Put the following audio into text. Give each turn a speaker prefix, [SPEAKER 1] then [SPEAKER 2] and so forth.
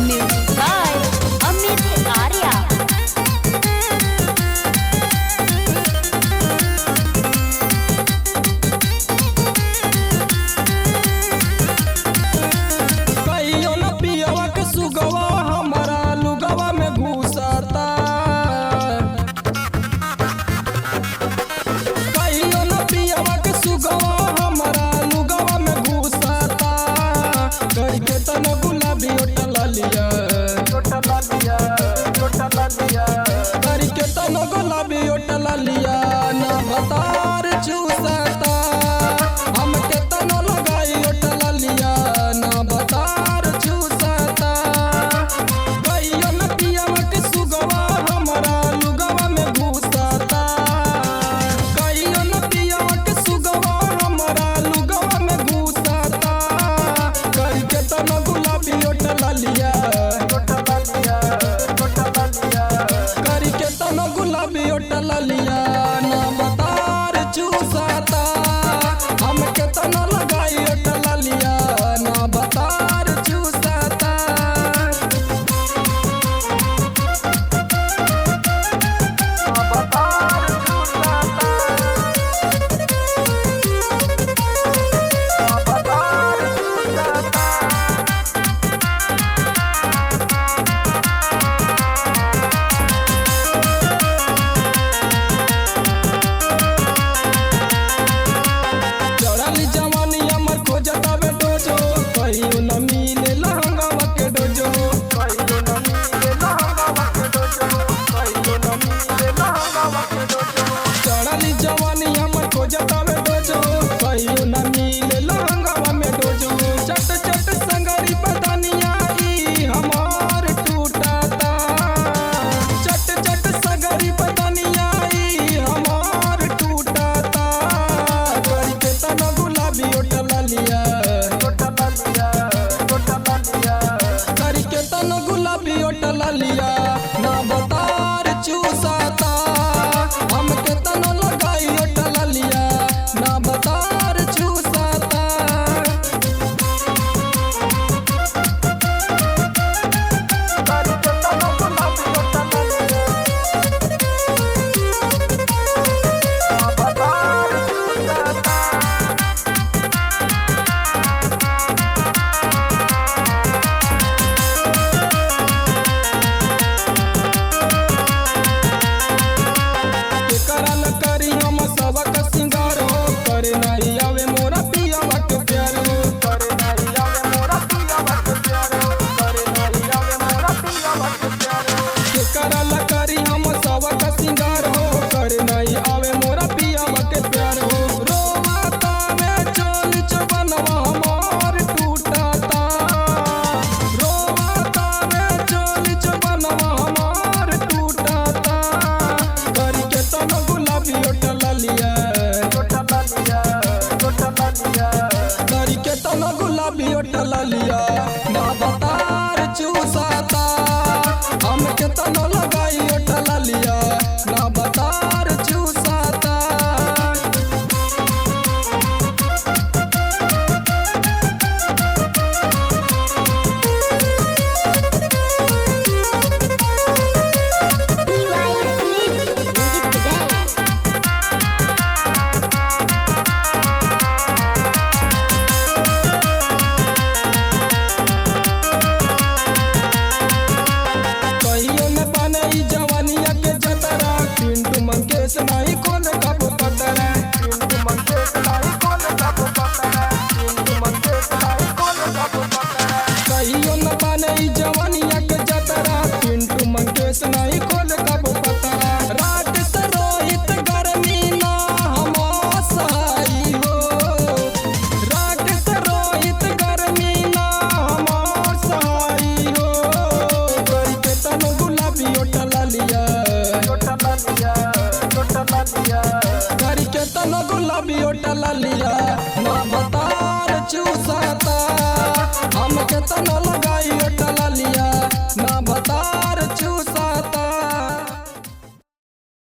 [SPEAKER 1] Music by Amit Arya.
[SPEAKER 2] कहियो न पियवा के सुगवा हमारा लुगवा में घुसता। कहियो न पियवा के सुगवा हमारा लुगवा में घुसता। करके तन गुलाबी ओटल लिया, करके तन गुलाबी ओटल लिया ना बतार चूसता। हमके तन लगाई ओटल लिया ना बतार चूसता। कहियो न पियवा के सुगवा हमारा लुगवा में घुसता। कहियो न पियवा के सुगवा हमारा लुगवा में घुसता। करके तन गुलाबी ओटल लिया, करके तन गुलाबी ओटल लिया ना बतार चूसता। हमके तन लगाई ओटल लिया ना बतार चूसता। चढ़ल जवानी हमर खोजता बे डोजो, कहियो न मिले लहंगावा के डोजो। चढ़ल जवानी हमर खोजता बे डोजो, कहियो न मिले लहंगावा में डोजो। चट चट संगरी बदनिया ई हमार टूटता। चट चट सगरी बदनिया ई हमार टूटता। करके तन गुलाबी ओटल लिया, करके तन गुलाबी ओटल लिया ना बतार चूसता। हमके तन लगाई ओटल लिया ना बतार चूसता। करल करी हम सबक सिंगार हो, करे नहीं आवे मोरा पियावा के प्यार हो। के करल करी हम सबक सिंगार हो, करे नहीं आवे मोरा पियावा के प्यार हो। रोवाता में चोल चबनवा हमार टूटता। रोवाता में चोल चबनवा हमार टूटता। करके तन गुलाबी ओटल लिया, करके तन गुलाबी ओटल लिया ना बतार चूसता। हमके तन लगाई ओटल लिया ना बतार चूसता।
[SPEAKER 1] Music today.
[SPEAKER 2] कहियो न बने ई जवानिया के जतरा, पिंटू मंकेश नहीं खोल कब पतरा। कहियो न बने ई जवानिया के जतरा, पिंटू मंकेश नहीं खोल कब पतरा। रात से रोहित गर्मी ना हम सहाई हो, रात से रोहित गर्मी ना हम सहाई हो। करके तन गुलाबी ओटल लिया, करके तन गुलाबी ओटल लिया ना बतार चूसता। हम के तना लगाई।